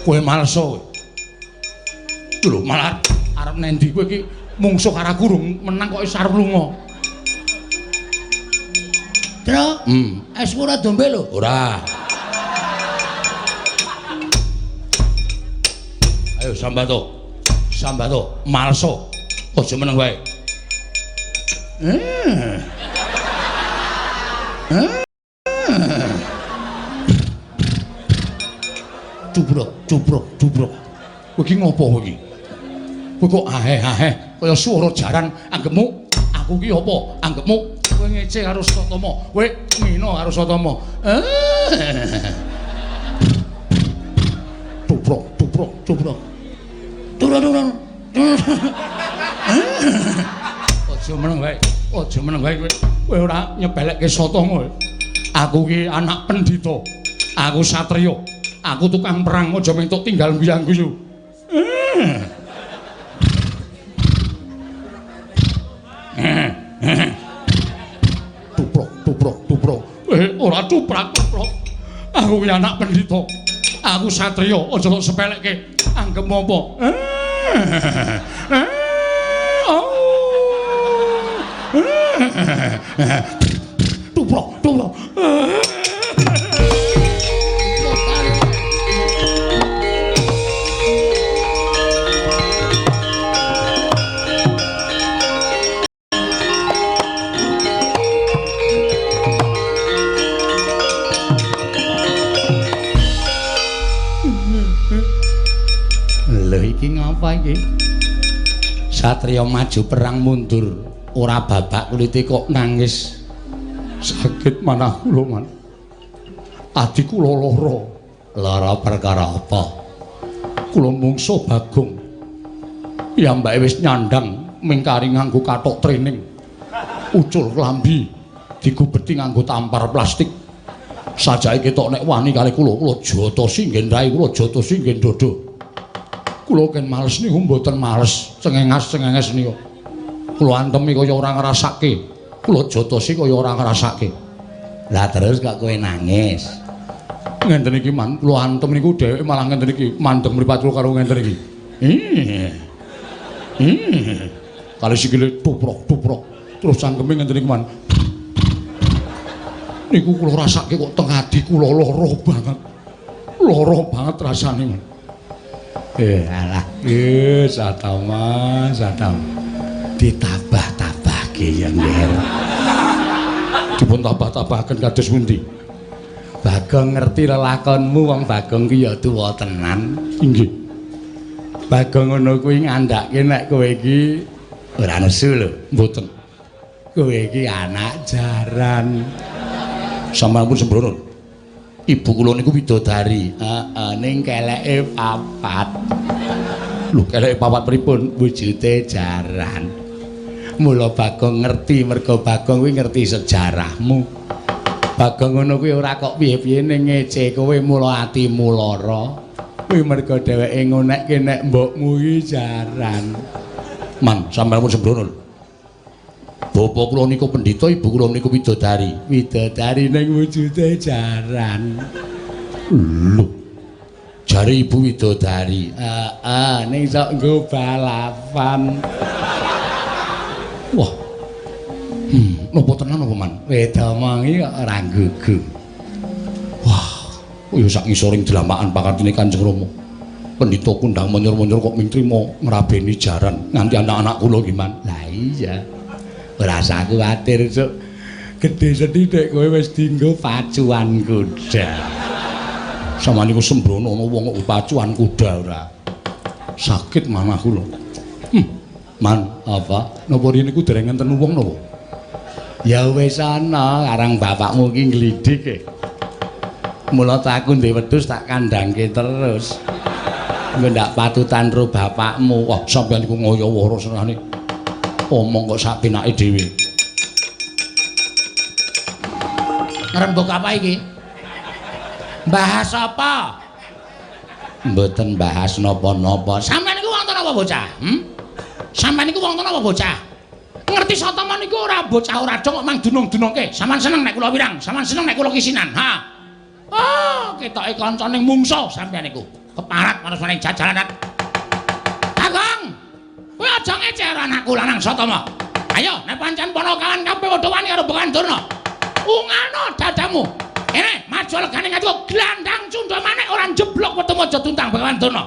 Kowe malso kowe. Lho malah arep nendi kowe iki mungsuh karo aku durung menang kok wis arep lunga. Tru, es ora dombe lho. Ora. Ayo Sambato. Sambato, malso. Aja meneng wae. Cubrok, cubrok, cubrok. Kowe iki ngopo kowe iki? Kowe kok aheh-aheh kaya swara jaran anggepmu aku ki apa? Anggepmu kowe ngece karo Satama, kowe ngina karo Satama. Cubrok, cubrok, cubrok. Turun turun. Aja meneng wae. Aja meneng wae kowe. Kowe ora nyepelekke Satama. Aku ki anak pendhita. Aku satriya. Aku tukang perang aja mentuk tinggal guyang-guyu. Tuprok, tuprok, tuprok. Ora tuprak, tuprok. Aku ki anak pendhita. Aku satriya, aja tok sepelekke. Anggepmu apa? Tuprok, tuprok. Lho iki ngapa iki? Satriya maju perang mundur, ora babak kulite kok nangis. Sakit manah kula, Man. Adi kula lara. Lara perkara apa? Kula mungsuh Bagong. Piyambake wis nyandang mingkari nganggo kathok training. Ucul klambi digubeti nganggo tampar plastik. Sajake ketok nek wani kali kula, kula jotosi nggen rai, kula jotosi nggen dodo. Kula ken males niku mboten males, cengengas-cengenges niku. Kula antemi kaya ora ngrasake. Kula jotosi kaya ora ngrasake. Lah terus kok kowe nangis? Ngenten iki Man, kula antem niku dheweke malah ngenten iki, mandeng mripat kula karo ngenten iki. Kali sikile tuprok-tuprok, terus cangkeme ngenten iki Man. Niku kula rasake kok teng ati kula lara banget. Lara banget rasane, Man. Alah, Satama, Satama. Ditabah-tabahke ya, Nger. Dipun tabah-tabahaken kados pundi? Bagong ngerti lelakonmu, wong Bagong ki ya tuwa tenan. Inggih. Bagong ngono kuwi ngandhake nek kowe iki ora nesu lho. Mboten. Kowe iki anak jaran. Sampeyan pun sembrono. Ibu kula niku widodari. Heeh, ning keleke papat. Lho, keleke papat pripun? Wujude jaran. Mula Bagong ngerti merga Bagong kuwi ngerti sejarahmu. Bagong ngono kuwi ora kok piye-piye ning ngece kowe mula atimu lara. Kuwi merga dheweke ngonekke nek mbokmu iki jaran. Man, sampeyan pun sembrono lho. Bapak kula niku pendhita, ibu kula niku widodari. Widodari ning wujude jaran. Lho. Jare ibu widodari. Heeh, ning sok nggo balapan. Wah. Napa tenan apa, Man? Wedomongi kok ora gugu. Wah, ya sak ngisoring dlamakan pakartine Kanjeng Rama. Pendhita kundang menyor-menyor kok ming trima ngrabeni jaran nganti anak-anak kula iki, Man. Lah iya. Ora usah kuwatir, Cuk. Gedhe sethithik kowe wis dienggo pacuan kuda. Sampeyan niku sembrono ana wong kok pacuan kuda ora. Sakit manah kula. Man, apa? Napa riyen niku dereng enten wong napa? Ya wis ana, karang bapakmu iki nglidik e. Mula ta aku ndek wedhus tak kandhangke terus. Engko ndak patutan ro bapakmu. Wah, sampeyan niku ngoyo wara senane. Omong kok sak penake dhewe. Ngrembug apa iki? Bahas apa? Mboten bahas napa-napa. Sampeyan niku wonten apa bocah? Sampeyan niku wonten apa bocah? Ngerti Satama niku ora bocah ora dong kok mang dunung-dunungke. Sampeyan seneng nek kula wirang, sampeyan seneng nek kula kisinan. Ha. Oh, ketoke kancane mungsuh sampeyan niku. Keparat manusane jajalanan. Bagong. Kowe aja ngece karo anakku lanang Satama. Ayo, nek pancen Panakawan kabeh padha wani karo Begawan Durna. Ungano dadamu. Kene, maju legane ngati glandang cundha manik ora njeblok wetemu aja tuntang Begawan Durna.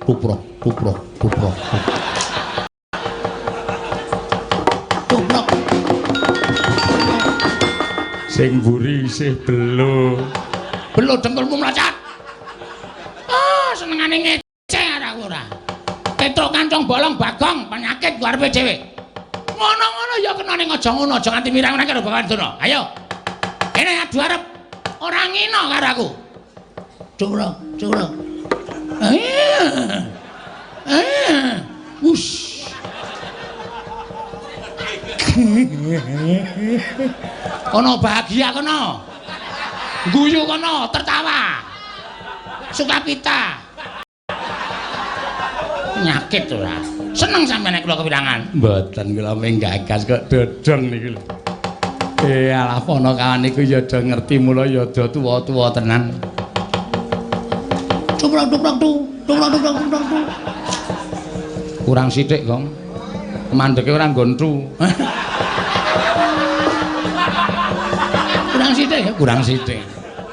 Tuprok, tuprok, tuprok. Tuprok. Sing mburi isih belo. Belo dengkulmu mlacat. Ah, senengane ngece karo aku ora. Petruk kancong bolong Bagong penyakit ku arepe dhewe. Ngono-ngono ya kena ning aja ngono, aja nganti mirang-mirang karo Begawan Durna. Ayo. Kene adu arep ora ngina karo aku. Curah, curah. Wush. Kono bahagia kono. Guyu kono, tertawa. Sukapita. Penyakit ora. Seneng sampeyan nek kula kewirangan. Mboten kula menggagas kok dodong niku lho. Alah Panakawan niku ya do ngerti mula ya do tuwa-tuwa tenan. Tuprok tuprok tu, tuprok tuprok tuprok tu. Kurang sithik, Gong. Mandeke ora nggon tu. Kurang sithik ya, kurang sithik.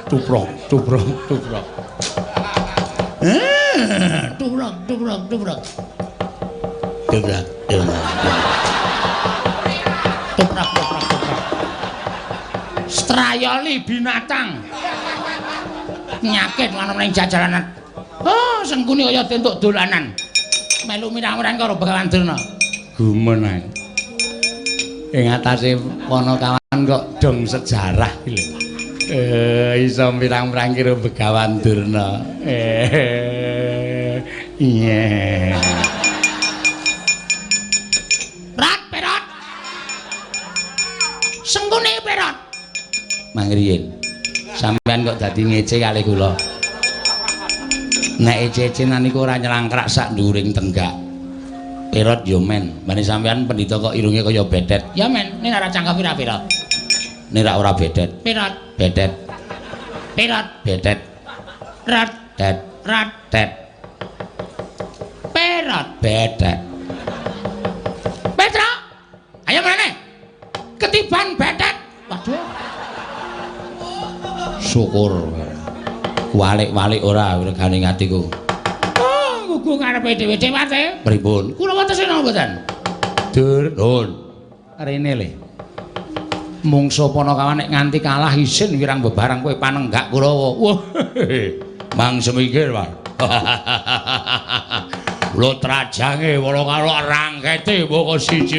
Tuprok, tuprok, tuprok. Tuprok, tuprok, tuprok. Tuprok, tuprok. Tuprok, tuprok, tuprok. Strayoli binatang. Penyakit ngono ning jajalanan. Oh, Sengkuni kaya entuk dolanan. Melu mirang-mirang karo Begawan Durna. Gumun ae. Ing atase Panakawan kok dong sejarah iki lho. Iso mirang-mirang karo Begawan Durna. Iya. Rat perot. Sengkuni perot. Mangriyin. Sampeyan kok dadi ngece kalih kula. Nek ece-ecenan niku ora nyelangkrak sak nduwuring tenggak. Perot yo men, bane sampeyan pendhita kok irunge kaya bedet. Ya men, nek ora cangkem pira-pira. Nek ora bedet. Perot, bedet. Perot, bedet. Rat, det, rat, det. Perot, bedet. Petruk. Ayo mrene. Ketiban bedet. Waduh. Syukur. Walik-walik ora regane atiku. Oh, gugu ngarepe dhewe dhewe. Pripun? Kula wonten napa mboten? Dur, nun. Rene le. Mungso Panakawan nek nganti kalah isin wirang bebarang kowe panenggak Kurawa. Wah. Mang semingkir, Pak. Kula trajange wala karo rangkete mboko siji.